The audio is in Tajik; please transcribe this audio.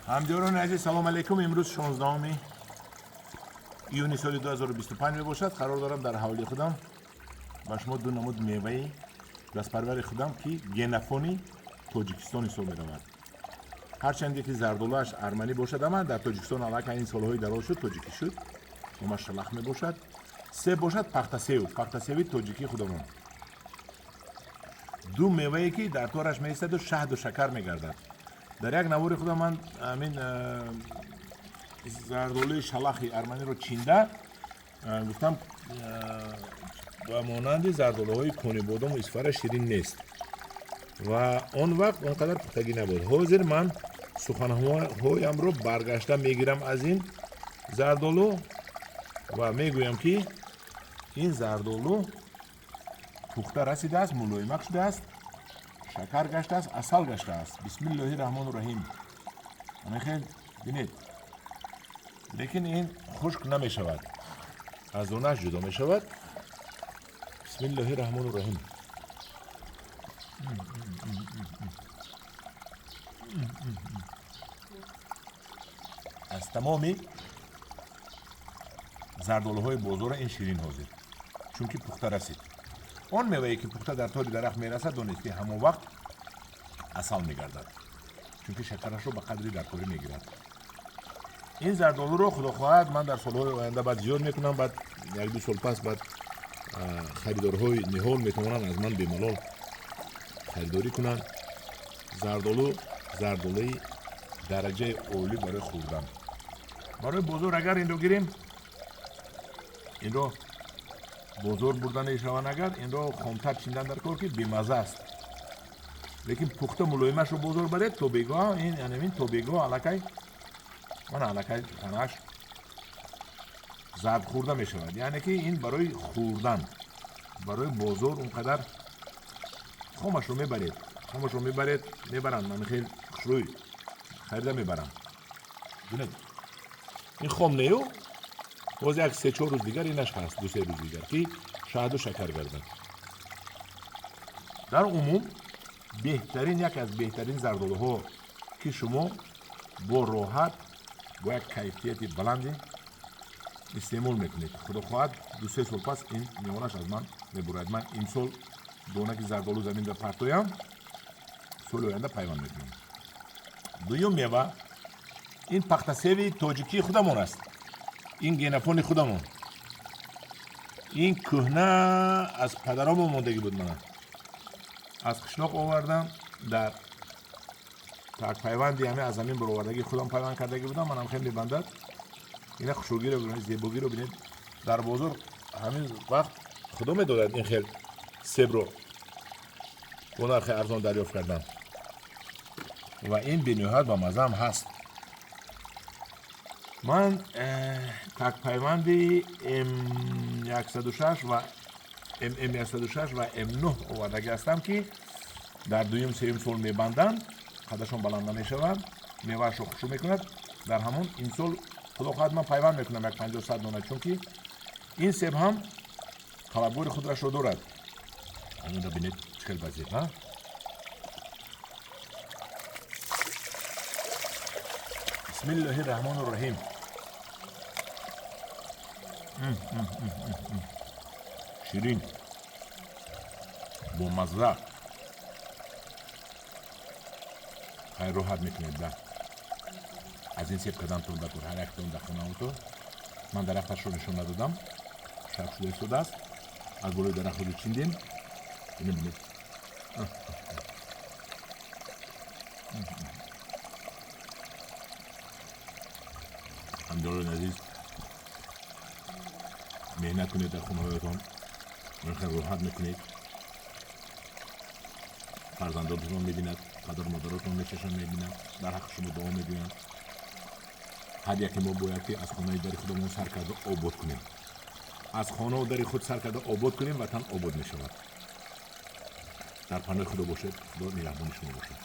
Ҳамдиёрони азиз, салом алейкум. Имрӯз 16 июни соли 2025 мебошад. Қарор дорам дар ҳавлии худам ба шумо ду намуд меваи дастпарвари худам, ки генофони Тоҷикистон ҳисоб меравад. Ҳарчанде ки зардолуаш арманӣ бошад, ама дар Тоҷикистон аллакай ин солҳои дароз шуд, тоҷикӣ шуд. Номаш шалах мебошад. Себ бошад пахтасев, пахтасеви тоҷикии худамон. Ду мевае, ки дар тораш меистаду шаҳду шакар мегардад. Дар як навори худам ман ҳамин зардолуи шалахи арманиро чинда гуфтам, ба монанди зардолуҳои Конибодому Исфара ширин нест ва он вақт он қадар пухтагӣ набуд. Ҳозир ман суханҳоямро баргашта мегирам аз ин зардолу ва мегӯям, ки ин зардолу пухта расидааст, мулоимак шудааст, шакар гаштааст, асал гаштааст. Бисмиллоҳи раҳмону раҳим. Хел бинед, лекин ин хушк намешавад, аз донаш ҷудо мешавад. Бисмиллоҳи раҳмону раҳим. Аз тамоми зардолуҳои бозора ин ширин ҳозир, чунки пухта расид. Он мевае, ки пухта дар тори дарахт мерасад, донед, ки ҳамон вақт асал мегардад, чунки шакарашро ба қадри даркорӣ мегирад. Ин зардолуро, худо хоҳад, ман дар солҳои оянда баъд зиёд мекунам. Баъд як-ду сол пас баъд харидорҳои ниҳол метавонанд аз ман бемалол харидорӣ кунанд. Зардолу, зардолуи дараҷаи олӣ барои хӯрдан. Барои бозор агар инро гирем, инро бозор бурда мешаванд. Агар инро хомтар чиндан дар кор, ки бемазза аст, лекин пухта мулоимашро бозор баред, то бегоҳ ин янамин то бегоҳ аллакай мана аллакай танаш зард хӯрда мешавад. Яъне ки ин барои хӯрдан, барои бозор он қадар хомашро мебаред, хомашро мебаред, мебаранд, ман хел хушрӯй харида мебарам. Бинед, ин хом нею, боз як се-чор рӯз дигар инаш ҳаст, ду-се рӯз дигар, ки шаҳду шакар гардад. Дар умум беҳтарин, яке аз беҳтарин зардолуҳо, ки шумо бо роҳат, бо як кайфияти баланде истеъмол мекунед. Худо хоҳад, ду-се сол пас ин меонаш аз ман мебурад. Ман имсол донаки зардолу заминда партоям, соли оянда пайванд мекунам. Дуюм мева ин пахтасеви тоҷикии худамон аст. Ин генофони худамон, ин кӯҳна аз падаромон мондагӣ буд. Мана аз қишлоқ овардам, дар пайванди ҳаме аз замин баровардагӣ худам пайванд кардагӣ будам. Манам хел мебандад. Ина хушрӯгиро бинед, зебогиро бинед. Дар бозор ҳамин вақт худо медодад ин хел себро бо нархи арзон дарёфт кардан ва ин бениҳоят ба маззаам ҳаст. Ман такпайванди М106 ва ММ106 ва М9 овардагӣ ҳастам, ки дар дуюм сеюм сол мебанданд, қадашон баланд намешавад, меваашро хушрӯ мекунад. Дар ҳамон имсол, худо хоҳад, ман пайванд мекунам як 50-100 дона, чунки ин себ ҳам талабгори худрашро дорад. Ҳаминро бинед, чӣ хел вазир. Бисмиллоҳи раҳмону раҳим. Ширин, бомазза. Хайр, роҳат мекунед да аз ин себ кардантон дакор. Ҳар яктон дар хонаотон. Ман дарахташро нишон надодам, шаб шуда истодааст. Аз болои дарахт ҳозир чиндем. Ина бинед. Ҳамдорони азиз, меҳнат кунед дар хонаҳоятон, хел роҳат мекунед. Фарзандотон мебинад, падару модаротон мечашанд, мебинанд, дар ҳаққи шумо дуо мегӯянд. Ҳар яке мо бояд ки аз хонаи дари худамон сар карда обод кунем. Аз хонаву дари худ сар карда обод кунем, ватан обод мешавад. Дар паноҳи худо бошед, худо нигаҳбони шумо бошад.